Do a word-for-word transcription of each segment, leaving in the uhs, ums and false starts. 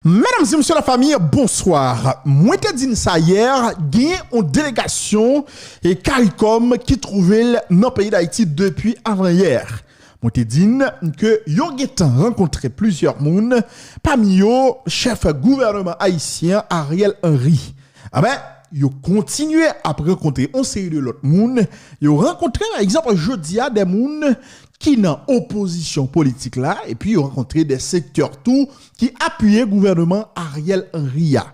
Medam e mesye lafanmi, bonswa. Mwen te di n sa yè, gen yon delegasyon e CARICOM ki twouve l nan peyi Dayiti depi avanyè. Mwen te di n ke yo gentan rankontre plizyè moun, pami yo chèf gouvènman ayisyen Ariel Henry. Anben, yo kontinye ap rankontre yon seri de lòt moun. Yo rankontre, pa egzanp, jodi a, de moun ki nan opozisyon politik la, epi yo rankontre de sektè tou ki apiye gouvènman Ariel Henry a.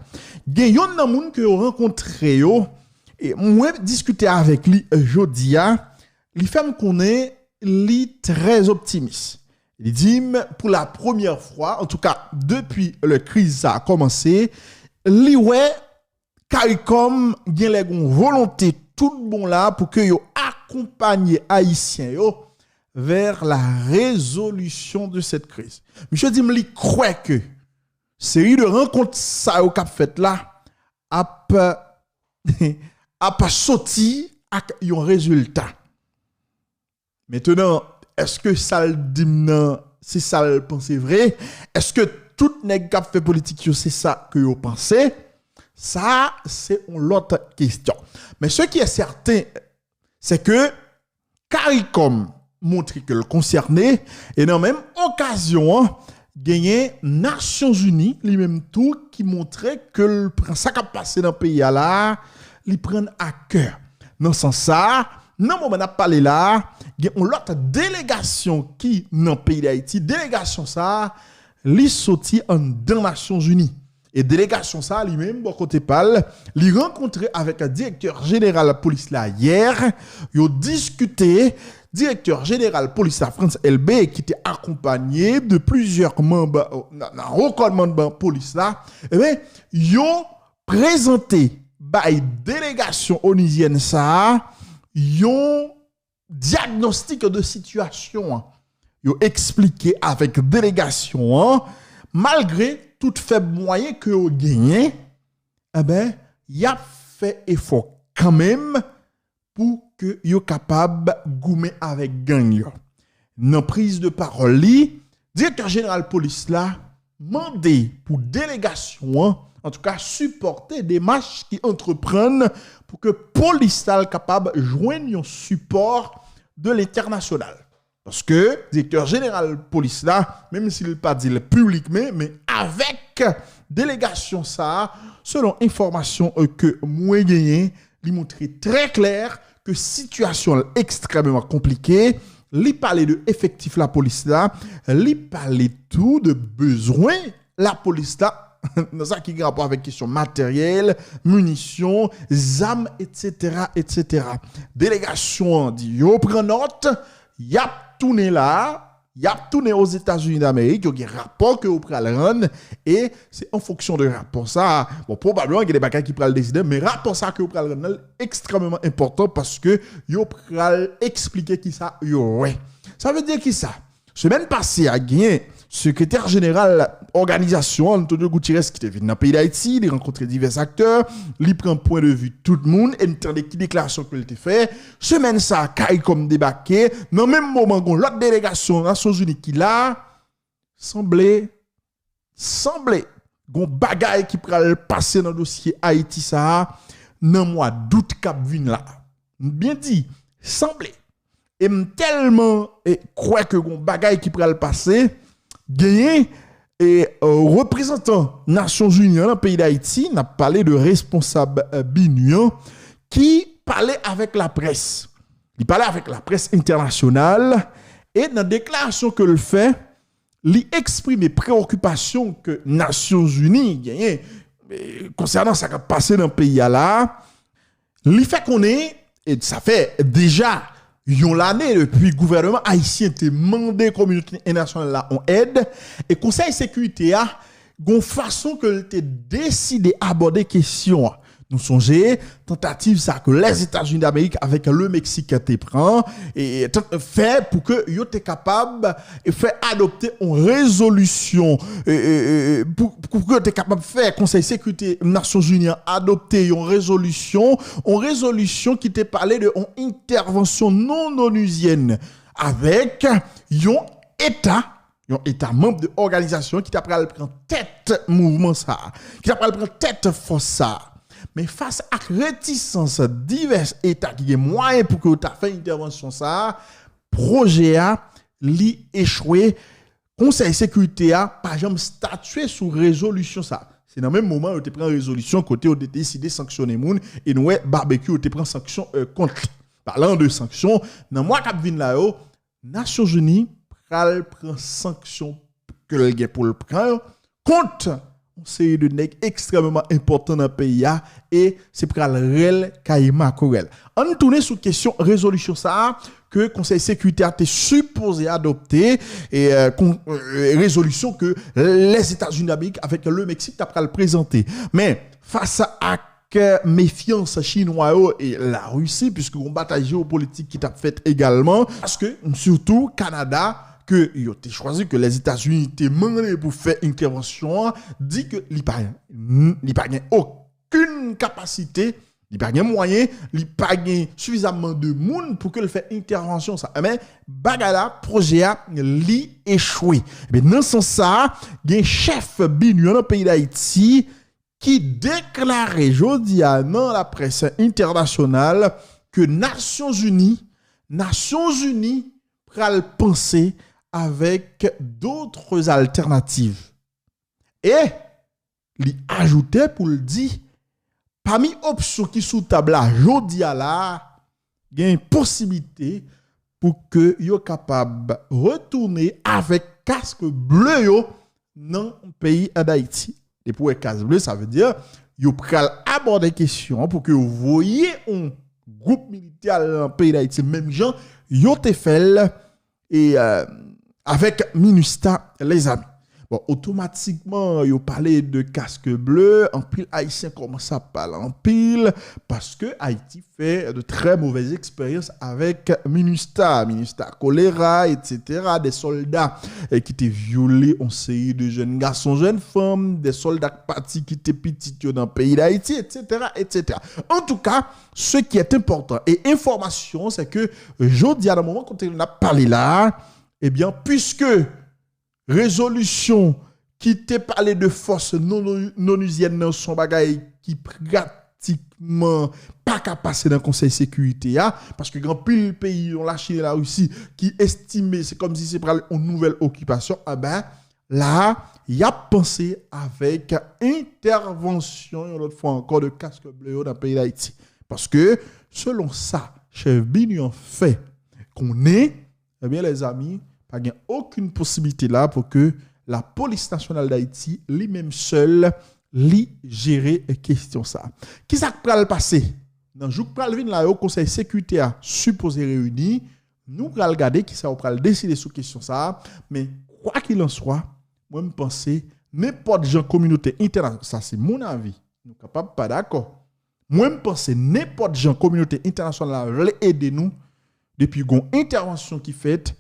Gen yonn nan moun ke yo rankontre yo, e mwen diskite avèk li, e, jodi a, li fè m konnen li trè optimis. Li di m, pou la premyè fwa, antouka, depi lè kriz sa a kòmanse, li wè CARICOM genlè gen yon volonte tout bon la pou ke yo akonpanye Ayisyen yo vers la résolution de cette crise. Misye di m li kwè ke seri de rankont sa yo k ap fèt la ap, ap soti ak yon rezilta. Mentenan, èske sa l di m nan, se sa l panse vre? Èske tout nèg k ap fè politik yo, se sa ke yo panse? Sa, se yon lòt kesyon. Men ce qui est certain, c'est que CARICOM montre ke l konsène, e nan menm okazyon an, genyen Nasyonzini, li menm tou, ki montre ke l pran sa k ap pase nan peyi a la, li pran l a kè. Nan sans sa, nan moman n ap pale la, gen yon lòt delegasyon ki nan peyi Dayiti. Delegasyon sa a, li soti anndan Nasyonzini. E delegasyon sa a, li menm, bò kote pa l, li rankontre avèk direktè jeneral polis la yè. Yo diskite, direktè jeneral polis la, Frantz Elbé, ki te akonpanye de plizyè manm, nan, nan wo kòmandman polis la, eben, yo prezante bay delegasyon onizyèn sa a yon dyagnostik de sitiyasyon an. Yo eksplike avèk delegasyon an, malgre tout fèb mwayen ke yo genyen, enben, y ap fè efò kanmenm pou ke yo kapab goumen avèk gang yo. Nan priz de pawòl li, direktè jeneral polis la mande pou delegasyon an, antouka, sipòte demach ki antreprann pou ke polis la kapab jwenn yon sipò de lentènasyonal. Paske direktè jeneral polis la, menm si l pa di l piblikman, men avèk delegasyon sa a, selon enfòmasyon, e, ke mwen genyen, li montre trè klè ke sitiyasyon an ekstrèmman konplike. Li pale de efektif lapolis la, li pale tou de bezwen lapolis la nan sa ki gen rapò avèk kesyon materyèl, minisyon, zam, etsetera, etsetera. Delegasyon an di yo pran nòt, y ap tounen la, y ap tounen Ozetazini Damerik, yo gen rapò ke yo pral rann, e se an fonksyon de rapò sa a. Bon, pwobableman, gen de bagay ki pral deside, men rapò sa a ke yo pral rann nan, ekstrèmman enpòtan paske yo pral eksplike kisa yo wè. Sa vle di kisa? Semèn pase a, genyen sekretè jeneral òganizasyon an, Antonio Guterres, ki te vin nan peyi Dayiti, li rankontre divès aktè, li pran pwen de vi tout moun, e n tande ki deklarasyon ke l te fè. Semèn sa a, CARICOM debake, nan menm moman, gon lòt delegasyon Nasyonzini ki la, sanble, sanble, gon bagay ki pral pase nan dosye Ayiti sa a, nan mwa dout k ap vin la. M byen di, sanble. E m tèlman, e, kwè ke gon bagay ki pral pase, genyen, e, e, reprezantan Nasyonzini an nan peyi Dayiti, n ap pale de responsab, e, BINUH an, ki pale avèk laprès. Li pale avèk laprès entènasyonal, e nan deklarasyon ke l fè, li eksprime preyokipasyon ke Nasyonzini genyen, e, konsènan sa k ap pase nan peyi a la a. Li fè konnen, e sa fè deja yon lane depi gouvènman ayisyen te mande kominote entènasyonal la yon èd, e Konsèy Sekirite a gon fason ke l te deside abòde kesyon an. Nou sonje tantativ sa ke Lèzetazini Damerik avèk le Meksik te pran, e, e, tant, fè pou ke yo te kapab fè adopte yon rezolisyon, e, e, e, pou, pou ke yo te kapab fè Konsèy Sekirite Nasyonzini an adopte yon rezolisyon, yon rezolisyon ki te pale de yon entèvansyon non onuzyèn avèk yon eta yon eta manm de òganizasyon ki ta pral pran tèt mouvman sa a, ki ta pral pran tèt fòs sa a. Men fas ak retisans divès eta ki gen mwayen pou ke yo ta fè entèvansyon sa a, pwojè a, li echwe. Konsèy Sekirite a pa janm statye sou rezolisyon sa a. Se nan menm moman yo te pran rezolisyon kote yo te deside sanksyone moun, e nou wè Barbecue yo te pran sanksyon, euh, kont li. Palan de sanksyon, nan mwa k ap vin la yo, Nasyonzini pral pran sanksyon ke l gen pou l pran yo kont yon seri de nèg ekstrèmeman enpòtan nan peyi a, e se pral rèl kay makorèl. Ann tounen sou kesyon rezolisyon sa a ke Konsèy Sekirite a te sipoze adopte, e, euh, kon, euh, rezolisyon ke Lèzetazini Damerik avèk le Meksik ta pral prezante. Men, fas ak mefyans Chinwa yo e Larisi, piske gon batay jewopolitik ki t ap fèt egalman, paske, sitou, Kanada, ke yo te chwazi, ke Lèzetazini te mande pou fè entèvansyon an, di ke li pa, li pa gen okenn kapasite, li pa gen mwayen, li pa gen sifizamman de moun pou ke l fè entèvansyon sa. Men, bagay la, pwojè a, li echwe. Ebyen, nan sans sa a, gen chèf binyo nan peyi Dayiti ki deklare jodi a nan laprès entènasyonal ke Nasyonzini, Nasyonzini pral panse avèk d'autres alternatives. E li ajoute pou l di, pami opsyon ki sou tab la jodi a la, gen posiblite pou ke yo kapab retounen avèk kask ble yo nan peyi an Dayiti. Depi w wè kask ble, sa vle di yo pral abòde kesyon an pou ke yo voye yon gwoup militè al nan peyi Dayiti, menm jan yo te fè l e, euh, avèk MINUSTAH, lèzami. Bon, otomatikman, yo pale de kask ble, anpil Ayisyen kòmanse ap pale anpil, paske Ayiti fè de très mauvaises expériences avec MINUSTAH, MINUSTAH kolera, et cetera, de sòlda, eh, ki te vyole yon seri de jèn gason, jèn fanm, de sòlda k pati kite pitit yo nan peyi Dayiti, et cetera, et cetera. Antouka, ce qui est important, e enfòmasyon, se ke jodi a, nan moman kote n ap pale la, ebyen, piske rezolisyon ki te pale de fòs non, non, non-izyèn nan se yon bagay ki pratikman pa ka pase nan Konsèy Sekirite a, paske gen anpil peyi, yon Lachin e Larisi, ki estime se kòmsi se pral yon nouvèl okipasyon, enben, la a, y ap panse avèk entèvansyon, yon lòt fwa ankò, de kask ble yo nan peyi Dayiti. Paske, selon sa chèf binyo an fè konnen, ebyen, lèzami, pa gen okenn posiblite la pou ke Lapolis Nasyonal Dayiti, li menm sèl, li jere kesyon sa. Kisa k pral pase? Nan jou k pral vin la yo, Konsèy Sekirite a sipoze reyini, nou pral gade kisa yo pral deside sou kesyon sa a, men, kwakilanswa, mwen, m panse, nenpòt jan kominote entènasyonal, sa se mon avi, nou kapab pa dakò, mwen, m panse nenpòt jan kominote entènasyonal la vle ede nou, depi gon entèvansyon ki fèt,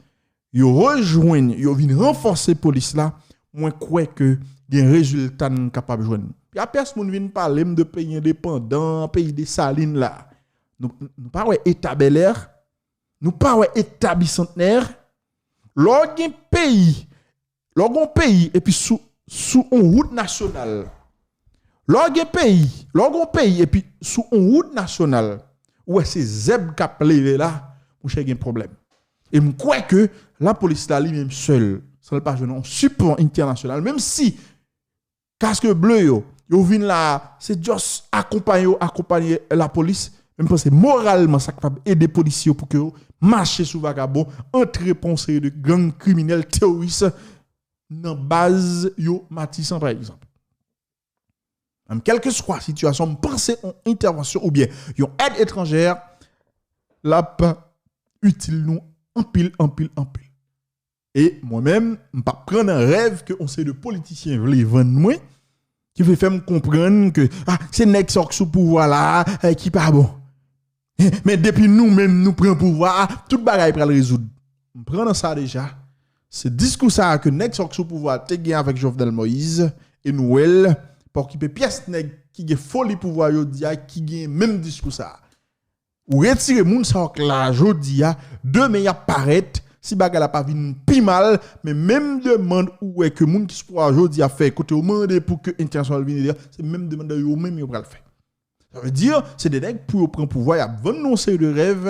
yo rejwenn, yo vin ranfòse polis la, mwen kwè ke gen rezilta n kapab jwenn. Y a pyès moun vin pale m de peyi endepandan, peyi Desalin la. Nou, nou pa wè eta Bèlè, nou pa wè eta Bisantnè. Lè w gen peyi, lè w gen yon peyi, epi sou, sou yon wout nasyonal, lè w gen peyi, lè w gen yon peyi, epi sou yon wout nasyonal, ou wè se zèb k ap leve la, monchè, gen pwoblèm. E m kwè ke lapolis la, li menm sèl, san l pa jwenn yon sipò entènasyonal, menm si kask ble yo, yo vin la, se just akonpanye yo, akonpanye lapolis, men m panse moralman, sa kapab ede polisye yo pou ke yo mache sou vagabon, antre pran yon seri de gang kriminèl, teworis, nan baz yo Matisan, pa egzanp. Menm kèlkeswa sitiyasyon, m panse yon entèvansyon oubyen yon èd etranjè, l ap itil nou anpil, anpil, anpil. E mwen menm, m p ap pran nan rèv ke yon seri de politisyen vle vann mwen, ki vle fè m konprann ke, ah, se nèg sa yo k sou pouvwa la, eh, ki pa bon. Men depi nou menm nou pran pouvwa a, tout bagay pral rezoud. M pran nan sa deja. Se diskou sa a ke nèg sa yo k sou pouvwa a te gen avèk Jovenel Moïse, e nou wè l pa okipe pyès nèg ki gen foli pouvwa jodi a ki gen menm diskou sa a. Ou retire moun sa yo k la jodi a, demen y ap parèt, si bagay la pa vin pi mal, men menm demann ou wè ke moun ki sou pouvwa jodi a fè, kote yo mande pou ke entènasyonal vin ede a, se menm demann yo menm yo pral fè. Sa vle di, se de nèg pou yo pran pouvwa, y ap vann nou yon seri de rèv.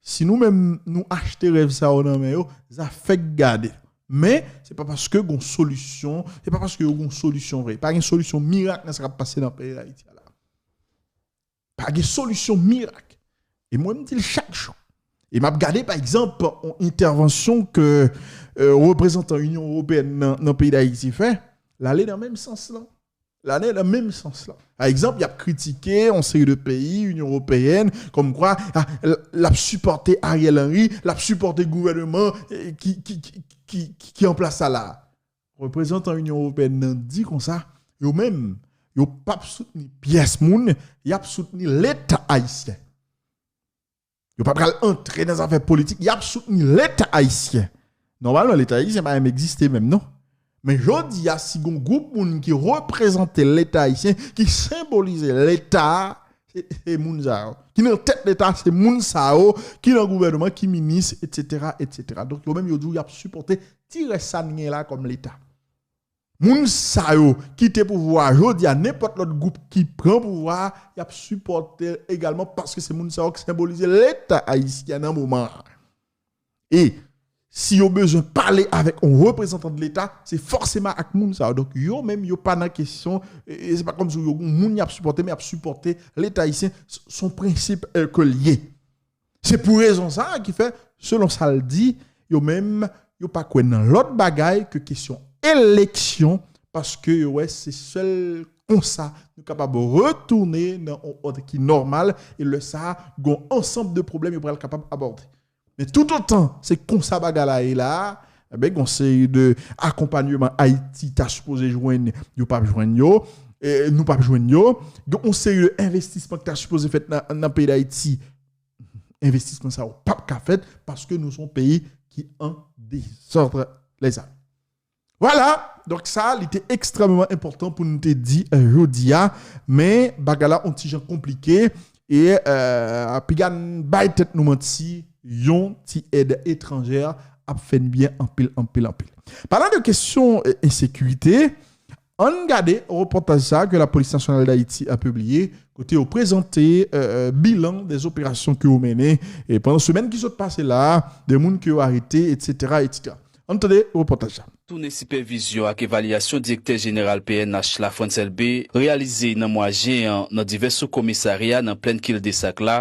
Si nou menm nou achte rèv sa yo nan men yo, zafè k gade. Men, se pa paske gon solisyon, se pa paske yo gon solisyon vre. Pa gen solisyon mirak nan sa k ap pase nan peyi Dayiti a la. Pa gen solisyon mirak. E mwen, m di l chak jou. E m ap gade, pa egzanp, yon entèvansyon ke, euh, reprezantan Inyon Ewopeyèn nan, nan peyi Dayiti fè, l ale nan menm sans lan. L ale nan menm sans lan. Pa egzanp, y ap kritike yon seri de peyi, Inyon Ewopeyèn, kòmkwa, ah, l, l ap sipòte Ariel Henry, l ap sipòte gouvènman, eh, ki, ki, ki, ki, ki, ki an plas la la. Reprezantan Inyon Ewopeyèn nan di konsa, yo menm, yo p ap soutni pyès moun, y ap soutni Leta ayisyen. Yo pa pral antre nan zafè politik, y ap soutni Leta ayisyen. Nòmalman, Leta ayisyen pa menm egziste menm, non. Men jodi a, si gon gwoup moun ki reprezante Leta ayisyen, ki senbolize Leta a, se, se moun sa yo. Ki nan tèt Leta, se moun sa yo, ki nan gouvènman, ki minis, etsetera, etsetera. Donk, yo menm, yo di w y ap sipòte ti rès sa n gen la kòm Leta. Moun sa yo kite pouvwa a jodi a, nenpòt lòt gwoup ki pran pouvwa a, y ap sipòte l egalman paske se moun sa yo ki senbolize Leta ayisyen nan moman an. E si yo bezwen pale avèk yon reprezantan de Leta, se fòseman ak moun sa yo. Donk, yo menm, yo pa nan kesyon, e, e se pa kòmsi yo gon moun y ap sipòte, men y ap sipòte Leta ayisyen, s, s on prensip, e, ke l ye. Se pou rezon sa a ki fè, selon sa l di, yo menm, yo pa kwè nan lòt bagay ke kesyon eleksyon, paske yo wè se sèl konsa nou kapab retounen nan yon òd ki nòmal, e lè sa a, gon ansanm de pwoblèm yo pral kapab abòde. Men toutotan se konsa bagay la ye la a, enben, gon seri de akonpanyman Ayiti ta sipoze jwenn, yo p ap jwenn yo, e nou p ap jwenn yo. Gen yon seri de envestisman ki ta sipoze fèt nan, nan peyi Dayiti, envestisman sa yo p ap ka fèt paske nou se yon peyi ki an dezòd, lèzami. Vwala, donk sa, li te ekstrèmeman enpòtan pou nou te di, e, jodi a, men bagay la yon ti jan konplike, e, e, piga n bay tèt nou manti, yon ti èd etranjè ap fè n byen anpil, anpil, anpil. Palan de kesyon, e, ensekirite, ann gade repòtaj sa a ke Lapolis Nasyonal Dayiti a pibliye, kote yo prezante, e, e, bilan dè zoperasyon ke yo mennen, e pandan semèn ki sot pase la a, de moun ke yo arete, etsetera, etsetera. Ann tande repòtaj la. Tounen sipèvizyon ak evalyasyon direktè jeneral P N H la, Frantz Elbé, reyalize nan mwa jen an nan divès sou komisarya nan plèn Kildesak la,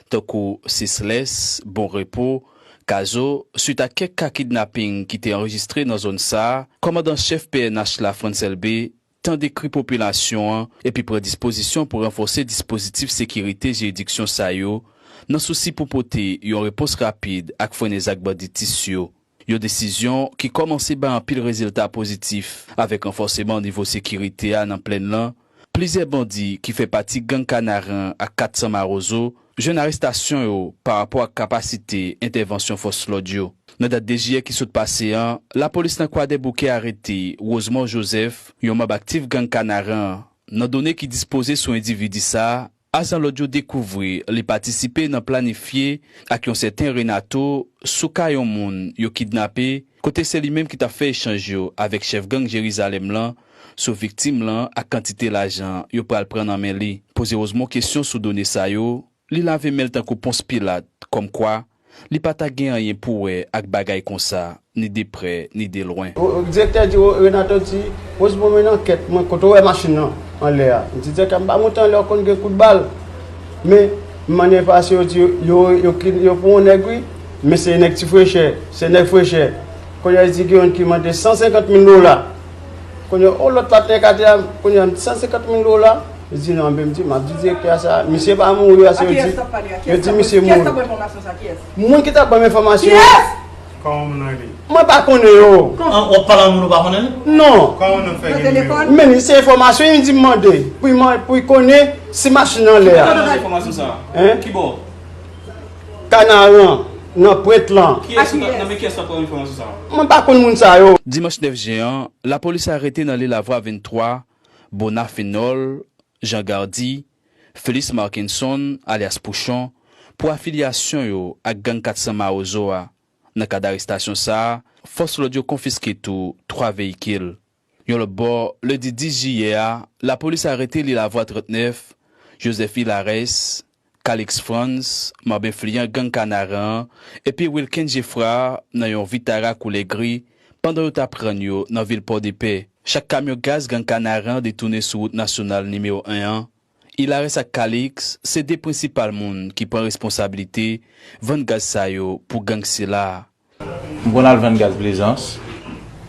tankou Seslès, Bon Repo, Kazo, swit a kèk ka kidnaping ki te anrejistre nan zòn sa a, kòmandan chèf P N H la, Frantz Elbé, tande kri popilasyon an epi pran dispozisyon pou ranfòse dispozitif sekirite jiridiksyon sa yo, nan sousi pou pote yon repons rapid ak frennen zak banditis yo. Yon desizyon ki kòmanse bay anpil rezilta pozitif, avèk ranfòseman nivo sekirite a nan plèn lan, plizyè bandi ki fè pati gang Kanaran ak kat san Mawozo jwenn arestasyon yo parapò ak kapasite entèvansyon fòs lòd yo. Nan dat de jiyè ki sot pase an, lapolis nan Kwadèboukè arete Rosemond Joseph, yon manm aktif gang Kanaran an. Nan done ki dispoze sou endividi sa a, ajan lòd yo dekouvri li patisipe nan planifye ak yon sèten Renato sou ka yon moun yo kidnape, kote se li menm ki t ap fè echanj yo avèk chèf gang Jerizalèm lan sou viktim lan ak kantite lajan yo pral pran nan men li. Poze Rosemond kesyon sou done sa yo, li lave men l tankou Pons Pilat, kòmkwa li pa ta gen anyen pou wè ak bagay konsa, ni de prè, ni de lwen. O, o, direktè di, o, Renato di, Rosemond, mennen ankèt, mwen, kote w wè machin nan anlè a? M di, direktè, m pa monte anlè, w konn gen kout bal. Men, m mande pase, yo di, yo, yo, yo, yo pran yon nèg, wi, men se nèg ti frechè, se nèg frechè. Kounye a, yo di, gen youn ki mande san senkant mil dola. Kounye a, o, lòt la te ekate a, kounye a, san senkant mil dola. Li di, non, men m di, m ap di direktè a sa, misye pa mouri, paske yo di, yo di misye mouri. Moun ki t ap ban m enfòmasyon sa, kiyès? Moun ki t ap ban m enfòmasyon. Kiyès? Kòman moun nan rele? Mwen pa konnen yo. An, w ap pale a moun ou pa konnen l? Non. Kòman moun nan fè gen nimewo? Men li se enfòmasyon, li di m mande. Pou li man-, pou li konnen si machin nan anlè a. Ki kote w jwenn enfòmasyon sa a? Hein? Ki bò? Kanaran, nan Pwent lan. Kiyès ou ta, nan men kiyès w ta pran enfòmasyon sa a? Mwen pa konn moun sa yo. Dimanch nèf jen an, lapolis arete nan Lil Avwa venntwa, Bona Fenol, Jean Gardy, Felix Markinson, alyas Pouchon, pou afilyasyon yo ak gang kat san Mawozo a. Nan kad arestasyon sa a, fòs lòd yo konfiske tou twa veyikil. Yon lòt bò, lendi dis jiyè a, lapolis arete Lilavwa trannèf, Joseph Hilares, Calix Frantz, manm enfliyan gang Kanaran an, epi Wilken Geffrard nan yon Vitara koulè gri, pandan yo t ap rann yo nan vil Pòdepè. Chak kamyon gaz gang Kanaran an detounen sou wout nasyonal nimewo en an, Hilares ak Calix se de prensipal moun ki pran responsablite vann gaz sa yo pou gang sila a. M konn al vann gaz Plezans.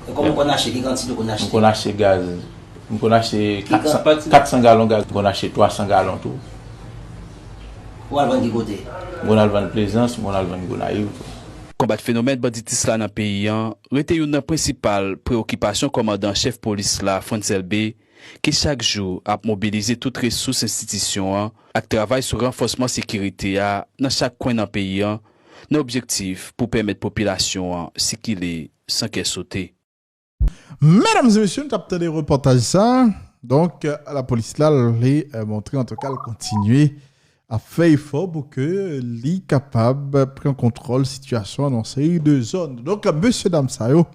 E kòman w konn achte? Ki kantite w konn M achte? Konn achte gaz. M konn achte Ki kan- kat san galon gaz. M konn achte twa san galon tou. Ou al vann ki kote? M konn al vann Plezans, m konn al vann Gonayiv tou. Konbat fenomèn banditis la nan peyi an rete youn nan prensipal preyokipasyon kòmandan chèf polis la, Frantz Elbé, ki chak jou ap mobilize tout resous enstitisyon an ak travay sou ranfòsman sekirite a nan chak kwen nan peyi an, nan objektif pou pèmèt popilasyon an sikile san kè sote. Medam e mesye, nou t ap tande repòtaj sa. Donk, lapolis la, li montre antouka l kontinye ap fè efò pou ke li kapab pran kontwòl sitiyasyon an nan yon seri de zòn. Donk, mesye dam sa yo,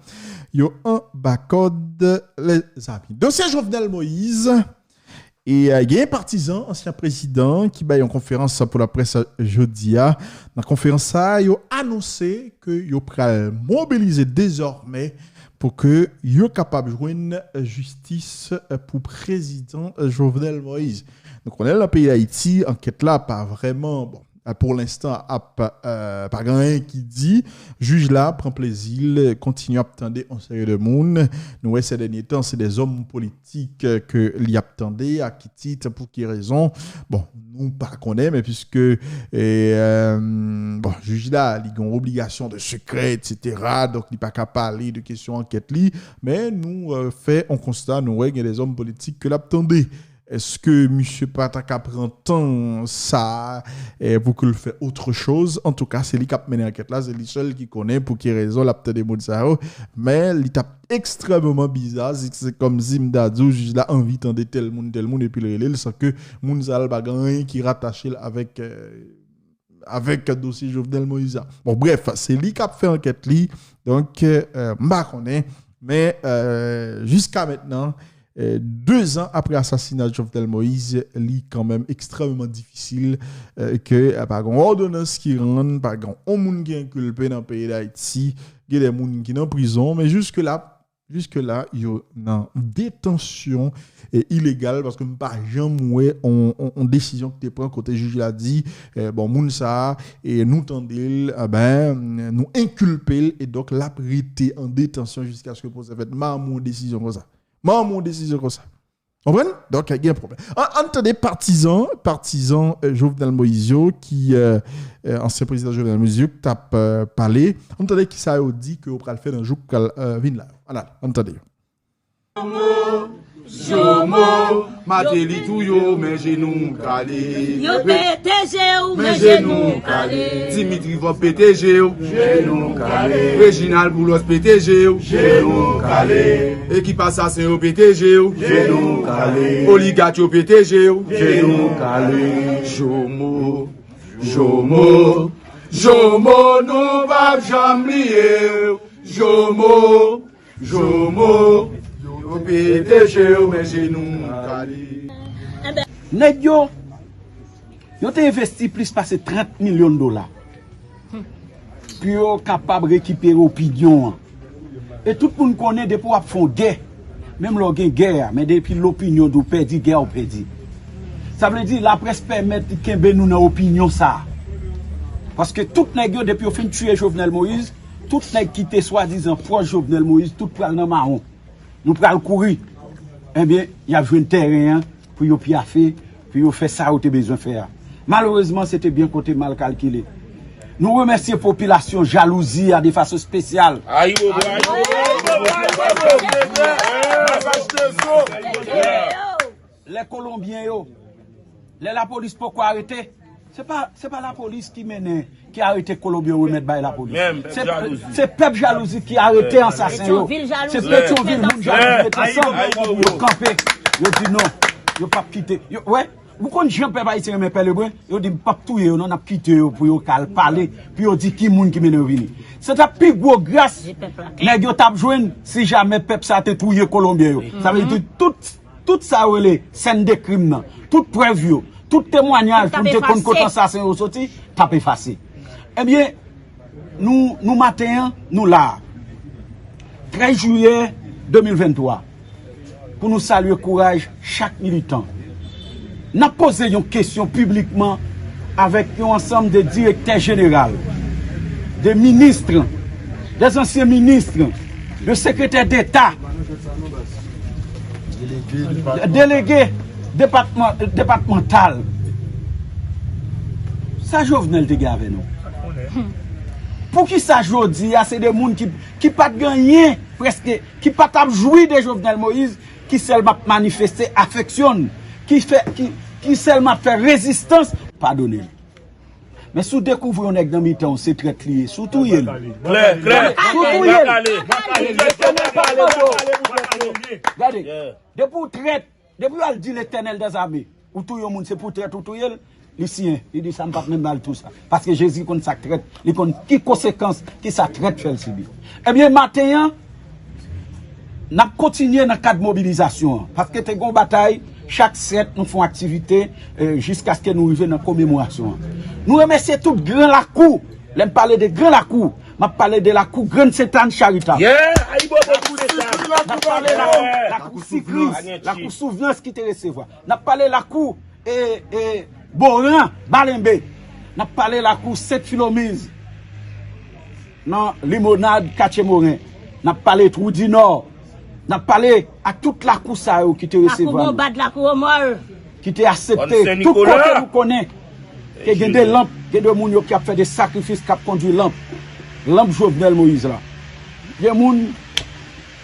yo anba kòd, lezanmi. Dosye Jovenel Moïse. E gen patizan ansyen prezidan ki bay yon konferans pou laprès jodi a. Nan konferans sa a, yo anonse ke yo pral mobilize dezòmè pou ke yo kapab jwenn jistis pou prezidan Jovenel Moïse. Nou konnen nan peyi Dayiti, ankèt la pa vrèman, bon, pou lenstan, ap pa gen anyen ki di. Jij la pran plezi l kontinye ap tande yon seri de moun. Nou wè se dènye tan, se de zòm politik ke li ap tande. A ki tit, pou ki rezon? Bon, nou pa konnen, men piske, bon, jij la, li gen yon obligasyon de sekrè, etsetera, donk li pa ka pale de kesyon ankèt li. Men nou fè yon konsta, nou wè gen de zòm politik ke l ap tande. Èske misye pa ta ka pran tan sa a pou ke l fè autre chose? Antouka, se li k ap mennen ankèt la, se li sèl ki konnen pou ki rezon l ap tande moun sa yo. Men li t ap ekstrèmeman biza si se kòmsi m ta di w jij la anvi tande tèl moun, tèl moun, epi l rele l san ke moun sa a l pa gen anyen ki ratache l avèk avèk dosye Jovenel Moïse la. Bon, brèf, se li k ap fè ankèt li. Donk, m pa konnen. Men, jiska mentnan, de zan apre asasina Jovenel Moïse, li kanmenm ekstrèmeman difisil ke pa gen yon òdonans ki rann, pa gen yon moun ki enkilpe nan peyi Dayiti, gen de moun ki nan prizon, men jiske la, jiske la, yo nan detansyon ilegal, paske m pa janm wè yon desizyon ki te pran kote jij la di, bon, moun sa a, nou tande l, enben, nou enkilpe l, e donk l ap rete an detansyon jiskaske pwosè fèt. M pa renmen yon desizyon konsa. M pa renmen yon desizyon konsa. Konprann? Donk, gen pwoblèm. Ann tande patizan, patizan Jovenel Moïse yo, ki, ansyen prezidan Jovenel Moïse yo, ki t ap pale. Ann tande kisa yo di ke yo pral fè nan jou k pral vin la yo. Ann ale, ann tande yo. Jomo, Mateli touye w, men jenou w kale. Yo pete je w, men jenou w kale. Dimitri Vòb pete je w, jenou w kale. Reginald Boulos pete je w, jenou w kale. Ekip asasen yo pete je w, jenou w kale. Oligat yo pete je w, jenou w kale. Jomo, Jomo, Jomo, nou p ap janm bliye w. Jomo, Jomo, yo pete je w, men jenou w kale. Nèg yo, yo te envesti plis pase trant milyon dola pou yo kapab rekipere opinyon an. E tout moun konnen depi w ap fè yon gè, menm lè w gen gè a, men depi lopinyon di w pèdi gè a, w pèdi. Sa vle di laprès pèmèt li kenbe nou nan opinyon sa a. Paske tout nèg yo, depi yo fin tiye Jovenel Moïse, tout nèg ki te swadizan pwòch Jovenel Moïse, tout pral nan mawon. Nou pral kouri. Ebyen, y ap jwenn tèren an pou yo pyafe, pou yo fè sa yo te bezwen fè a. Malerezman, se te byen kote mal kalkile. Nou remèsye popilasyon jalouzi a de fason espesyal. Lè Kolonbyen yo, lè lapolis poko arete, se pa, se pa lapolis ki mennen, ki arete Kolonbyen yo remèt bay lapolis. Se, se pèp jalouzi ki arete ansasen yo. Se Petyonvil moun jalouzi mete ansanm pou yo kanpe. Yo di non, yo p ap kite. Yo, wè, Ou konn jan pèp ayisyen renmen pèlebren? Yo di, "M p ap touye yo non, n ap kite yo pou yo ka al pale, pou yo di ki moun ki mennen yo vini." Se t ap pi gwo gras nèg yo t ap jwenn si jamè pèp sa te touye Kolonbyen yo. Sa vle di tout, tout sa yo rele sèn de krim nan, tout prèv yo, tout temwayaj pou n te konn kote ansasen yo soti, t ap efase. Ebyen, nou, nou maten an, nou la a. Trèz jiyè de mil venntwa, pou nou salye kouraj chak militan. N ap poze yon kesyon piblikman avèk yon ansanm de direktè jeneral, de minis, de ansyen minis, de sekretè deta, delege depatman, depatmantal. Sa Jovenel te gen avè nou? Poukisa jodi a se de moun ki, ki pa t gen anyen, prèske, ki pa t ap jwi de Jovenel Moïse, ki sèlman ap manifeste afeksyon, ki fè, ki, ki sèlman ap fè rezistans, padone l. Men si w dekouvri yon nèg nan mitan w, se trèt li ye, si w touye l, klè, klè, si w touye l, Letènèl p ap mande w. Gade, depi w trèt, depi w al di Letènèl dèzame, ou touye yon moun, se pou trèt ou touye l, li siyen, li di, "Sa m p ap menm al tou sa." Paske Jezi konn sa k trèt, li konn ki konsekans ki sa trèt fè l sibi. Ebyen, maten an, n ap kontinye nan kad mobilizasyon an, paske te gen yon batay, chak sèt nou fè yon aktivite, eh, jiskaske nou rive nan komemorasyon an. Nou remèsye tout gran lakou. Lè m pale de gran lakou, m ap pale de lakou Grann Sentàn Charitab. Yeah, Ayibobo tou de sa. N ap pale lakou, lakou Sikris, lakou Souvnans ki te resevwa. N ap pale lakou, e, e, Boran, Balenbe. N ap pale lakou Sent Filomiz, nan Limonad, Katye Moren. N ap pale Twou di Nò. N ap pale ak tout lakou sa yo ki te resevwa nou, ki te aksepte tout kote nou konnen ke gen de lanp, gen de moun yo ki ap fè de sakrifis, k ap kondui lanp, lanp Jovenel Moïse la. Gen moun,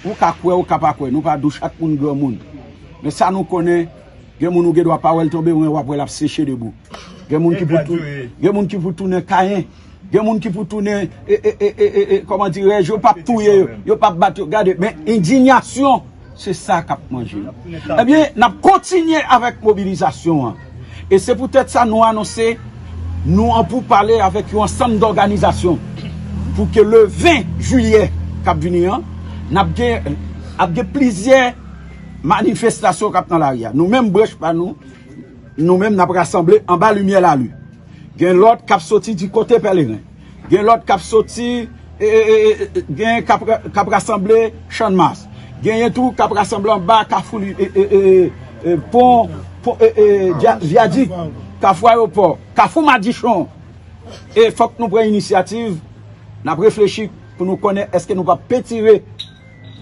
ou ka kwè, ou ka pa kwè, nou pa dou, chak moun granmoun. Men sa nou konnen, gen moun ou gen dwa pa wè l tonbe, men w ap wè l ap seche debou. Gen moun ki pou tou-, gen moun ki pou tounen Kayen. Gen moun ki pou tounen, e, e, kòman dirèj, yo p ap touye yo, yo p ap bat yo. Gade, men endiyasyon, se sa k ap manje yo. Ebyen, n ap kontinye avèk mobilizasyon an. E se poutèt sa nou anonse, nou an poupale avèk yon ansanm dòganizasyon pou ke le ven jiyè k ap vini an, n ap gen, ap gen plizyè manifestasyon k ap nan lari a. Nou menm, branch pa nou, nou menm, n ap rasanble anba limyè lali. Gen lòt k ap soti di kote Pèleren. Gen lòt k ap soti, e, e, e, e, gen k ap, k ap rasanble Channmas. Genyen tou k ap rasanble anba Kafou li, e, e, e, e, pon, pon, e, e, Vya-, Vyadik, Kafou Ayewopò, Kafou Madichon. E fòk nou pran inisyativ, n ap reflechi pou nou konnen èske nou p ap petire.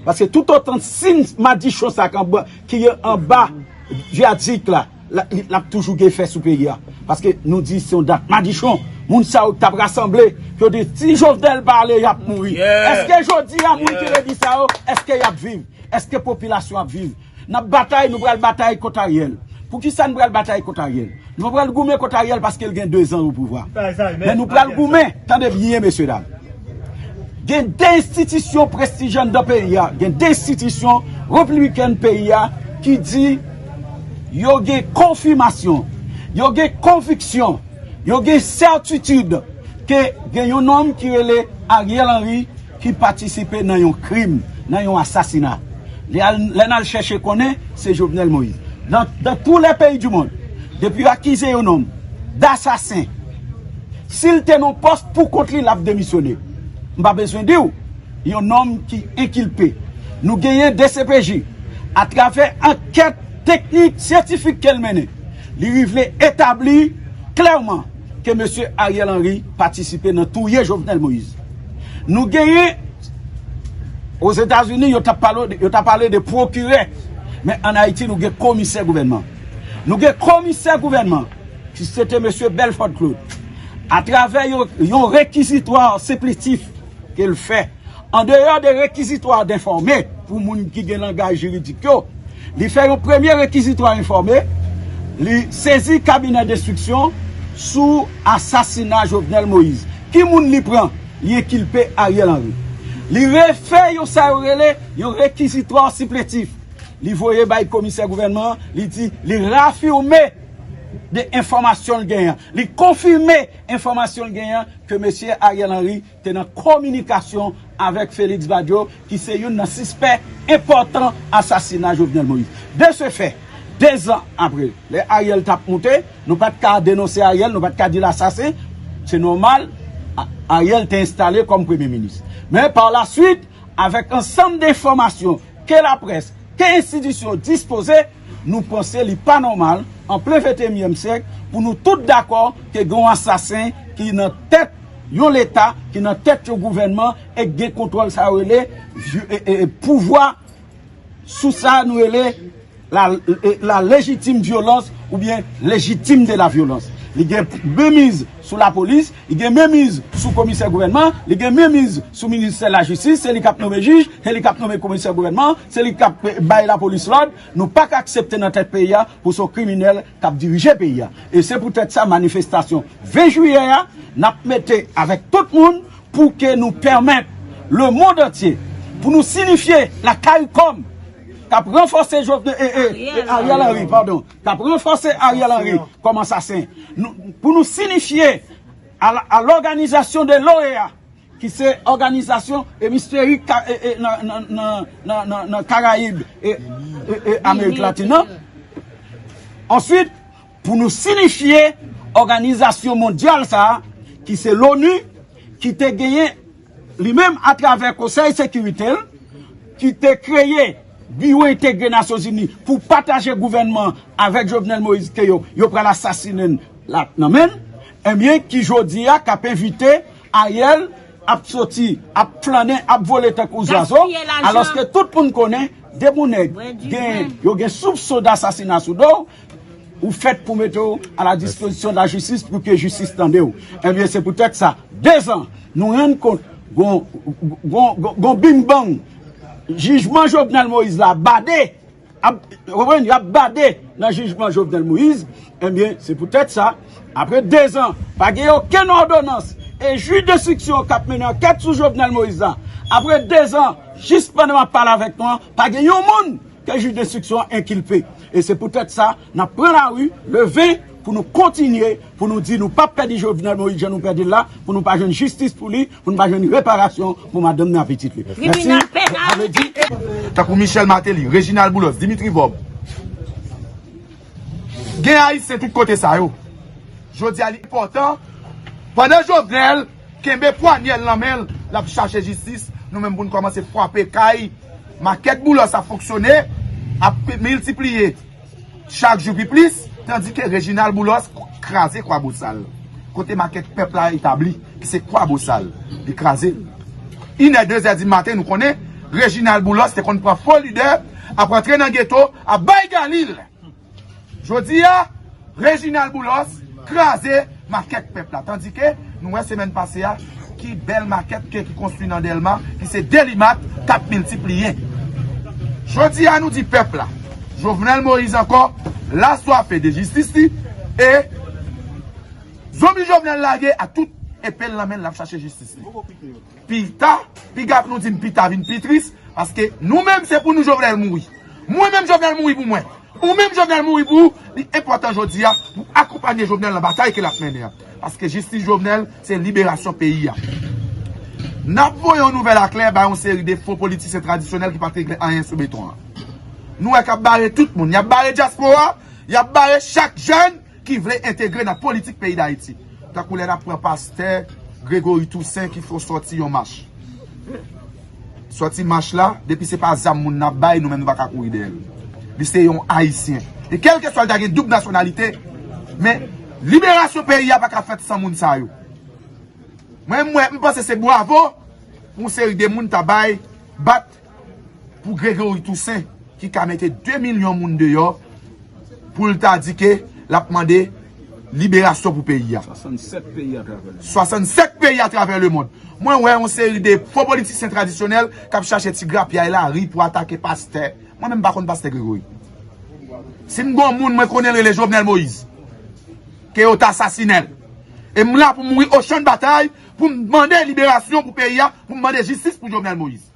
Paske toutotan sin madichon sa k anba, ki anba Vyadik la, la, li, l ap toujou gen efè sou peyi a. Paske nou di se yon dat madichon. Moun sa yo k t ap rasanble, yo di si Jovenel pa ale, y ap mouri. Èske jodi a moun ki te di sa yo, èske y ap viv? Èske popilasyon ap viv? N ap batay, nou pral batay kont Ariel. Poukisa n pral batay kont Ariel? Nou pa pral goumen kont Ariel paske l gen dezan o pouvwa. Men nou pral goumen, tande byen, mesye dam. Gen de enstitisyon prestijye anndan peyi a, gen de enstitisyon repibliken peyi a ki di yo gen konfimasyon, yo gen konviksyon, yo gen sètitid ke gen yon nonm ki rele Ariel Henry ki patisipe nan yon krim, nan yon asasina. Lè al, lè n al chèche konnen, se Jovenel Moïse. Dans, dans tous les pays du monde, depi yo akize yon nonm dasasen, si l te nan pòs pou kont li, l ap demisyone. M pa bezwen di w, yon nonm ki enkilpe. Nou genyen D C P J, atravè ankèt teknik, syantifik ke l mennen, li rive etabli klèman ke mesye Ariel Henry patisipe nan touye Jovenel Moïse. Nou genyen, Ozetazini, yo t ap pale, yo t ap pale de pwokirè, men ann Ayiti, nou gen komisè gouvènman. Nou gen komisè gouvènman, ki se te mesye Belfort Claude, atravè yon, yon rekizitwa sipletif ke l fè, andeyò de rekizitwa denfòme pou moun ki gen langaj jiridik yo, li fè yon premye rekizitwa enfòme, li sezi kabinè denstriksyon sou asasina Jovenel Moïse. Ki moun li pran? Li enkilpe Ariel Henry. Li refè yon sa yo rele yon rekizitwa sipletif. Li voye bay komisè gouvènman an, li di, li rafime de enfòmasyon l genyen. Li konfime enfòmasyon l genyen ke mesye Ariel Henry te nan kominikasyon avèk Félix Badio, ki se youn nan sispè enpòtan asasina Jovenel Moïse. De ce fait, dezan apre, lè Ariel t ap moute, nou pa t ka denonse Ariel, nou pa t ka di l asasen. Se nòmal, A- Ariel te enstale kòm premye minis. Men pa la swit, avèk ansanm de enfòmasyon ke laprès, ke enstitisyon dispoze, nou panse li pa nòmal, an plen venteyinyèm syèk, pou nou tout dakò ke gen yon asasen ki nan tèt yon leta, ki nan tèt yon gouvènman, e k gen kontwòl sa yo rele, e, e, e, pouvwa sou sa nou rele la, e, la légitime violence oubyen légitime de la violence. Li gen menmiz sou lapolis, li gen menmiz sou komisè gouvènman, li gen menmiz sou ministè lajistis, se li k ap nonmen jij, se li k ap nonmen komisè gouvènman, se li k ap, e, bay lapolis lòd. Nou pa ka aksepte nan tèt peyi a pou se yon kriminèl k ap dirije peyi a. E se poutèt sa manifestasyon ven jiyè a, n ap mete avèk tout moun pou ke nou pèmèt lemonn antye, pou nou sinifye la CARICOM, k ap ranfòse Jovenel, e, e, e, Ariel Henry, padon, k ap ranfòse Ariel Henry kòm asasen. Nou, pou nou sinifye a la- à l'organisation de l'OEA, ki se òganizasyon emisferik ka- e, e, nan, nan, nan, nan, nan, nan Karayib e, e, e Amerik Latin nan. Answit, pou nou sinifye òganizasyon mondyal sa a, ki se l'ONU, ki te genyen li menm atravè Konsèy Sekirite l, ki te kreye Biwo Entegre Nasyonzini pou pataje gouvènman avèk Jovenel Moïse ke yo, yo pral asasinen l la nan men l, ebyen, ki jodi a k ap envite Ariel ap soti, ap flannen, ap vole tankou zwazo, alòske tout moun konnen, depi yon nèg gen, yo gen soupson dasasina sou do w, ou fèt pou mete w a la dispozisyon de la jistis pou ke jistis tande w. Ebyen, se poutèt sa, dezan, nou rann kont, gon, gon, gon, gon bim bang, jijman Jovenel Moïse la bade, ap, w konprann, y ap bade nan jijman Jovenel Moïse, ebyen, se poutèt sa, apre dezan, pa gen okenn òdonans, e jij denstriksyon k ap mennen ankèt sou Jovenel Moïse la, apre dezan, jis pandan m ap pale avèk nou an, pa gen yon moun ke jij denstriksyon an enkilpe. E se poutèt sa, n ap pran lari le ven pou nou kontinye, pou nou di nou p ap pèdi Jovenel Moïse jan nou pèdi l la, pou nou pa jwenn jistis pou li, pou nou pa jwenn reparasyon pou madanm ni a pitit li. Mèsi. Sa vle di, tankou Michel Martelly, Reginald Boulos, Dimitri Vorbe, gen Ayisyen tout kote sa yo. Jodi a, li enpòtan, pandan Jovenel kenbe pwanyè l nan men l, l ap chache jistis, nou menm pou n kòmanse frape kay. Makèt Boulos ap fonksyone, ap miltipliye chak jou pi plis, tandike Reginald Boulos kraze Kwabosal. Kote makèt pèp la etabli, ki se Kwabosal, li kraze l. Inè, dezè di maten, nou konnen Reginald Boulos te konn pran fo lidè, ap antre nan geto, ap bay galil. Jodi a, Reginald Boulos kraze makèt pèp la. Tandike, nou wè semèn pase a, ki bèl makèt ke ki konstwi nan Dèlma, ki se Delimat, k ap miltipliye. Jodi a, nou di pèp la, Jovenel Moïse ankò, laswafe de jistis li, e zonbi Jovenel lage a tout epe l nan men l, l ap chache jistis li. Pita, piga pou nou di m pita vin pi tris, paske nou menm se pou nou Jovenel mouri. Mwen menm Jovenel mouri pou mwen. Ou menm Jovenel mouri pou ou, li enpòtan jodi a pou akonpanye Jovenel nan batay ke l ap mennen an. Paske jistis Jovenel, se liberasyon peyi a. N ap voye yon nouvèl aklè bay yon seri de fo politisyen tradisyonèl ki pa t regle anyen sou beton an. Nou wè k ap bare tout moun. Y ap bare dyaspora, y ap bare chak jèn ki vle entegre nan politik peyi Dayiti. Tankou lè n ap pran pastè Gregory Toussaint ki fè w sòti yon mach. Sòti mach la, depi se pa zam moun n ap bay, nou menm nou pa ka kouri dèyè l. Li se yon Ayisyen. E kèlkeswa l ta gen doub nasyonalite, men liberasyon peyi a pa ka fèt san moun sa yo. Mwen, mwen, m panse se bwavo pou yon seri de moun ta bay, bat pou Gregory Toussaint, ki ka mete de milyon moun deyò, pou l ta di ke l ap mande liberasyon pou peyi a. Swasannsèt peyi atravè lemonn. Swasannsèt peyi atravè lemonn. Mwen wè yon seri de fo politisyen tradisyonèl k ap chache ti grapyay lari pou atake pastè. Mwen menm m pa konn pastè Gregory. Si m gon moun mwen konnen l rele Jovenel Moïse, ke yo t asasinen l. E m la pou m mouri ochan batay, pou m mande liberasyon pou peyi a, pou m mande jistis pou Jovenel Moïse.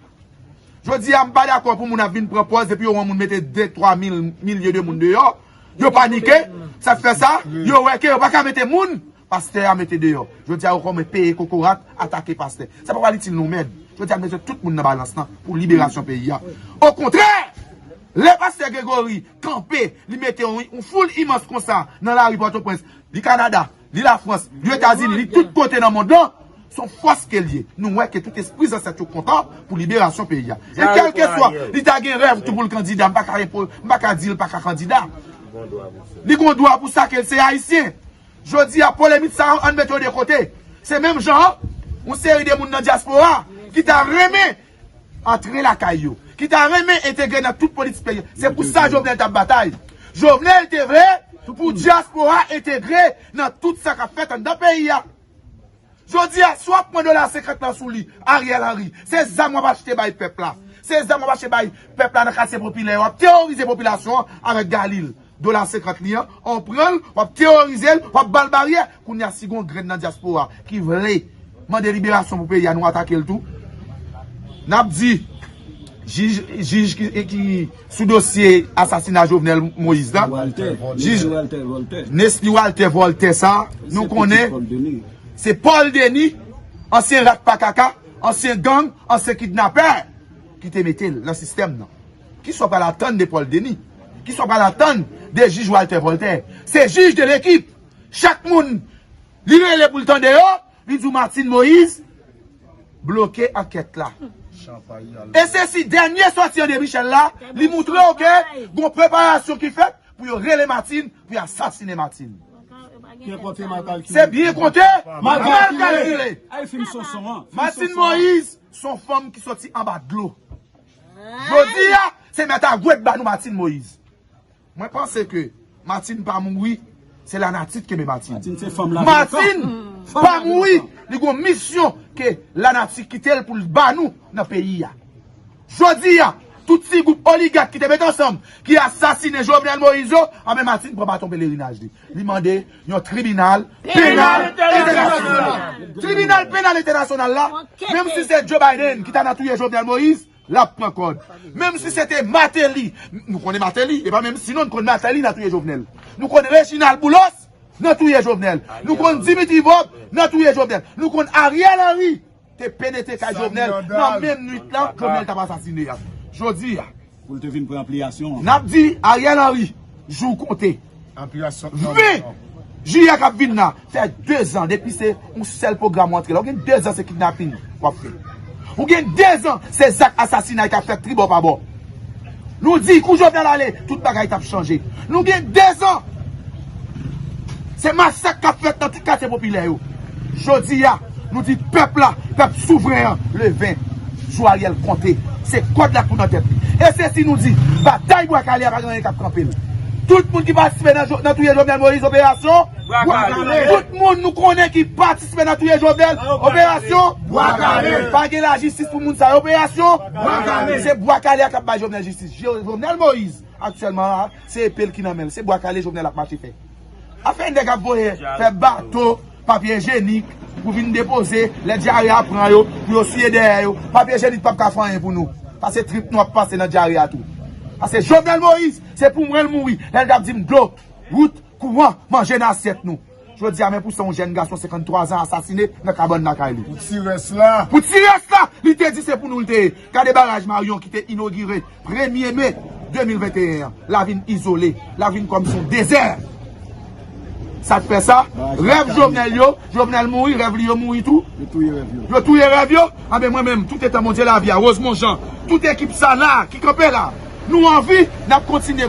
Jodi a, m pa dakò pou moun ap vin pran pòz epi yo wè yon moun mete de, twa mil, milye de moun deyò, Yo panike, sa k fè sa, yo wè ke yo pa ka mete moun pastè a mete deyò. Jodi a, yo kòmanse peye kokorat, atake pastè. Sa pa pral itil nou, mèd. Jodi a, mete tout moun nan balans lan pou liberasyon peyi a. Okontrè, lè pastè Gregory kanpe, li mete yon, yon foul imans konsa nan lari Pòtoprens, li Kanada, li Lafrans, li Etazini, li tout kote nan mond lan, se yon fòs ke l ye. Nou wè ke tout espri zansèt yo kontan pou liberasyon peyi a. E kèlkeswa, li ta gen rèv tou pou l kandida, m pa ka repo-, m pa ka di l pa ka kandida. Li gon dwa pou sa ke l se Ayisyen. Jodi a, polemik sa yo, ann mete yo de kote. Se menm jan an, yon seri de moun nan dyaspora ki ta renmen antre lakay yo, ki ta renmen entegre nan tout politik peyi a. Se pou sa Jovenel t ap batay. Jovenel te vle pou dyaspora entegre nan tout sa k ap fèt anndan peyi a. Jodi a, si w ap pran dola senkant lan sou li, Ariel Henry, se zam w ap achte bay pèp la. Se zam w ap achte bay pèp la nan katye popilè yo, w ap teworize popilasyon an avèk galil. Dola senkant li an, w pran l, w ap teworize l, w ap ba l baryè. Kounye a, si gon grenn nan dyaspora ki vle mande liberasyon pou peyi a, nou atake l tou. N ap di, jij, jij ki, ki sou dosye asasina Jovenel Moïse la, Walter, jij Nesly Walter Voltaire sa, nou konnen se Paul Denis, ansyen rat pa kaka, ansyen gang, ansyen kidnapè, ki te mete l nan sistèm nan. Kisa w pral atann de Paul Denis? Kisa w pral atann de jij Walter Voltaire? Se jij de lekip. Chak moun li rele pou l tande yo, li di w Martine Moïse bloke ankèt la. E se si dènye sòti André Michel la, li moutre w ke gon preparasyon ki fèt pou yo rele Martine, pou yo asasine Martine. Se byen konte, mal kalkile. Martine Moïse se yon fanm ki soti anba dlo. Jodi a, se mèt a gwèt ba nou Martine Moïse. Mwen panse ke Martine pa mouri, se lanati ki kenbe Martine. Martine pa mouri, li gon misyon ke lanati kite l pou l ba nou nan peyi a. Jodi a, tout ti gwoup oligak ki te met ansanm, ki asasinen Jovenel Moïse yo, anben Martine pran baton pelerinaj li. Li mande yon tribinal penal entènasyonal. Tribinal penal entènasyonal la, menm si se Joe Biden ki ta nan touye Jovenel Moïse, l ap pran kòd. Menm si se te Martelly, nou konnen Martelly, e pa menm si non, nou konn Martelly nan touye Jovenel. Nou konn Reginald Boulos nan touye Jovenel. Nou konn Dimitri Vorbe nan touye Jovenel. Nou konn Ariel Henry te penetre kay Jovenel nan menm nwit lan, Jovenel t ap asasine a. Jodi a, pou l te vin pran anpliyasyon an. N ap di Ariel Henry, jou w konte. Ven jiyè k ap vin la, fè dezan depi se yon sèl pwogram w antre la. Ou gen dezan se kidnaping w ap fè. Ou gen dezan se zak asasinay k ap fèt tribò pabò. Nou di kou Jovenel ale, tout bagay t ap chanje. Nou gen dezan se masak k ap fèt nan tout katye popilè yo. Jodi a, nou di pèp la, pèp souvren an, leve. Jou Ariel konte. Se kòd la k pou nan tèt li. E se si nou di, batay Bwa Kale a pa gen anyen k ap kanpe l. Tout moun ki patisipe nan, nan touye Jovenel Moïse, operasyon Bwa Kale. Tout moun nou konnen ki patisipe nan touye Jovenel, operasyon Bwa Kale. Pa gen lajistis pou moun sa yo, operasyon Bwa Kale. Se Bwa Kale a k ap bay Jovenel jistis. Jovenel Moïse, aktyèlman la, se epe l ki nan men l. Se Bwa Kale Jovenel ap mache fè. Afè nèg ap voye fè bato, papye ijyenik, pou vin depoze, lè dyare a pran yo, pou yo siye dèyè yo. Papye ijyenik p ap ka fè anyen pou nou. Paske trip nou ap pase nan dyare a tou. Paske Jovenel Moïse, se pou mwen l mouri. Lè l t ap di m dlo, wout, kouran, manje nan asyèt nou. Jodi a, men pou sa yon jèn gason senkanntwa zan asasine nan kabann lakay li. Pou ti rès la. Pou ti rès la, li te di se pou nou l te ye. Gade baraj Marion ki te inogire premye me de mil venteyen an. La vin izole, la vin kòmsi yon dezè. Sa k fè sa, rèv Jovenel yo, Jovenel mouri, rèv li yo mouri tou. Yo touye rèv yo. Yo touye rèv yo. Anben mwen menm, tout etan Bondye lavi a, Rosemond Jean, tout ekip sa la, ki kanpe la, nou anvi, n ap kontinye.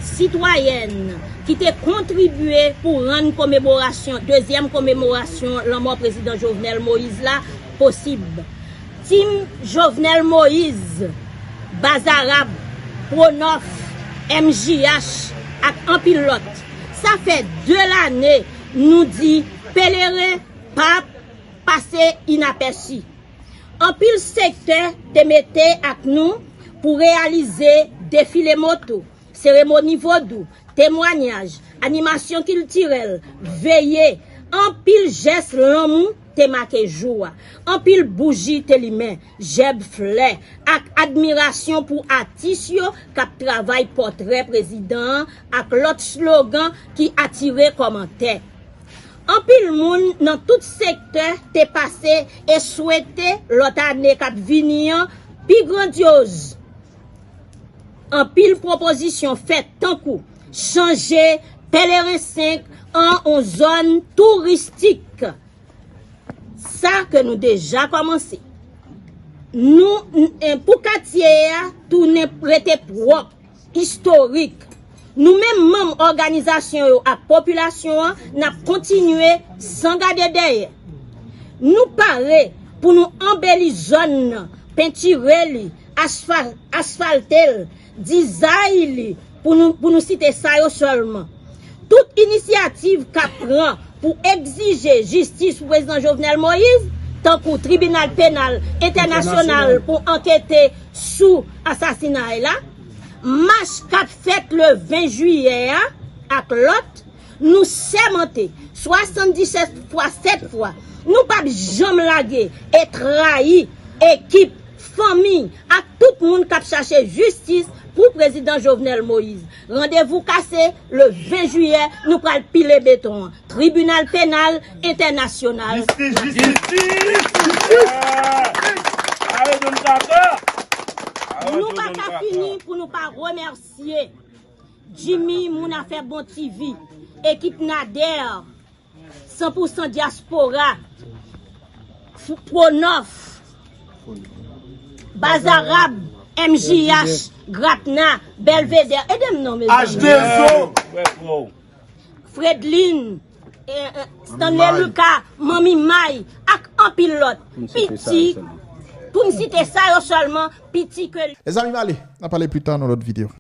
Sitwayèn ki te kontribye pou rann komemorasyon, dezyèm komemorasyon lanmò prezidan Jovenel Moïse la posib. Team Jovenel Moïse, Bazarab, Pronof, M J H ak anpil lòt. Sa fè de lane nou di Pèleren p ap pase inapèsi. Anpil sektè te mete ak nou pou reyalize defile moto, seremoni vodou, temwanyaj, animasyon kiltirèl, veye, anpil jès lanmou te make jou a. Anpil bouji te limen, jèb flè, ak admirasyon pou atis yo k ap travay pòtrè prezidan an ak lòt slogan ki atire kòmantè. Anpil moun nan tout sektè te pase e swete lòt ane k ap vini an pi grandyoz. Anpil pwopozisyon fèt tankou chanje Pèleren senk an on zòn touristik. Sa ke nou deja kòmanse. Nou, n- en- pou katye a tounen rete pwòp, istorik. Nou menm manm òganizasyon yo ak popilasyon an, n ap kontinye san gade dèyè. Nou pare pou nou anbeli zòn nan, pentire li, asfa- asfalte l, dizay li, pou nou, pou nou site sa yo sèlman. Tout inisyativ k ap pran pou egzije jistis pou prezidan Jovenel Moïse, tankou Tribinal Penal Entènasyonal pou ankete sou asasinay la, mach k ap fèt le ven jiyè a ak lòt, nou sèmante swasanndisèt fwa sèt fwa, nou p ap janm lage e trayi ekip, fanmi ak tout moun k ap chache jistis pou prezidan Jovenel Moïse. Randevou kase, le ven jiyè, nou pral pile beton an. Tribinal Penal Entènasyonal. Jistis, jistis. Jistis. Arete m kaka. Nou pa ka fini pou nou pa remèsye Jimmy, moun afè bon T V, ekip Nader, san pou san dyaspora, F- Pwonof, Baz Arab, M J H, Grapna, Belvedere. Ede m non, mezanmi. H D O. Fredlin, eh, eh, Stanley Lucas, Manmi May, ak anpil lòt. Piti, pou m site sa yo sèlman, piti ke. Mezanmi, m ale. N a pale pita nan lòt videyo.